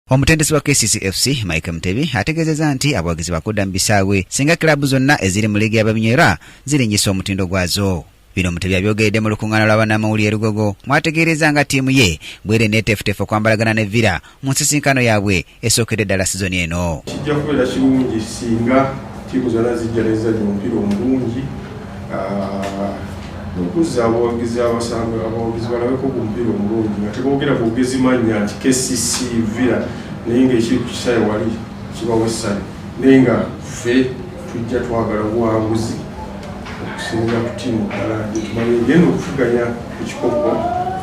Omutendesi wa KCC FC Mike Mutebi ategeezezza nti abawagizi bakudda mu bisaawe singa kiraabu zonna eziri mu liigi y'ababinywera zirinnyisa omutindo gwazo. Bino Mutebi abyogeredde mu lukuŋŋaana lwa bannamawulire e Lugogo mw'ategeereza nga ttiimu ye bw'eri neeteefuteefu okwambalagana ne Villa mu nsisinkano yaabwe esookedde ddala sizoni eno. Kijja kubeera kirungi singa ttiimu zonna zijja nezizannya omupiira omulungi, okuzza abawagizi abasanga abawagizi balabeko ku mupiira omulungi nga teboogera bwogezi mannya nti KCC Villa, naye ng'ekiri ku kisaawe wali kibawa essanyu, naye nga ffe tujja twagala obuwanguzi okusinga ku ttiimu ddala gyetumanyi egenda okuvuganya ku kikopo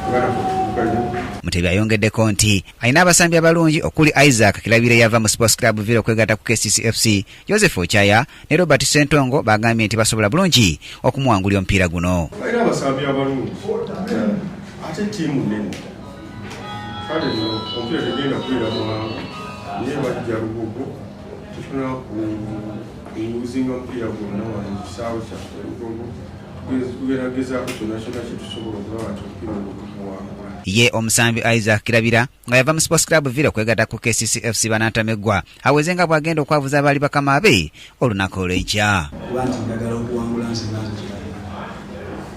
nga naffe tuvuganya. Mutebi ayongeddeko nti alina abasambi abalungi okuli Isaac Kirabire yava mu Sports Club Villa okwegatta ku KCC FC, Joseph Ochaya ne Robert Ssentongo bagambye nti basobola bulungi okumuwangulira omupiira guno. Balina abasambi abalungi ate ttiimu nnene, kale nno omupiira tegenda kubeera mwangu, naye bajja Lugogo tetuna kuzinga mupiira gwonna wano mu kisaawe kyaffe Lugogo, tugenda kugezaako kyonna kyonna kye tusobola okulaba nti omupiira ogwo tuguwangula. Ye omusambi Isaac Kirabira nga yava mu Sports Club Villa okwegatta ku KCC FC Banantameggwa aweze nga bw'agenda okwavuza abaali bakama be olunaku olw'enkya. Kuba nti njagala okuwangula nze nga nze Kirabira,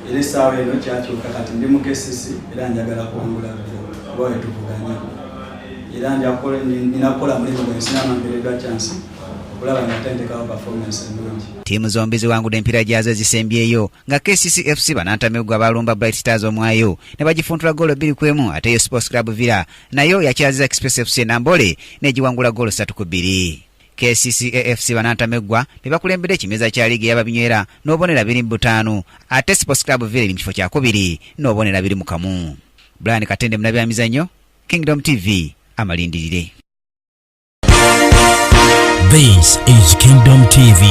era essaawa eno kyakyuka kati ndi mu KCC era njagala kuwangula Villa kuba we tuvuganya, era nina kukola mulimu gwe nsinga mpeereddwa chance okulaba nga ate ntekawo performance ennungi. Ttiimu zombi ziwangudde emipiira gyazo egisembyeyo nga KCC FC Banantameggwa balumba Bright Stars omwayo ne bagifuntula ggoolo 2-1, ate yo Sports Club Villa nayo yakyaziza Express FC Nambole n'egiwangula ggoolo 3-2. KCC AFC Banantameggwa be bakulembedde ekimeza kya liigi ey'ababinywera n'obubonero 25, ate Sports Club Villa eri mu kifo kyakubiri n'obubonero 21. Brian Katende munnabyamizannyo, Kingdom TV, amalindirire. This is Kingdom TV.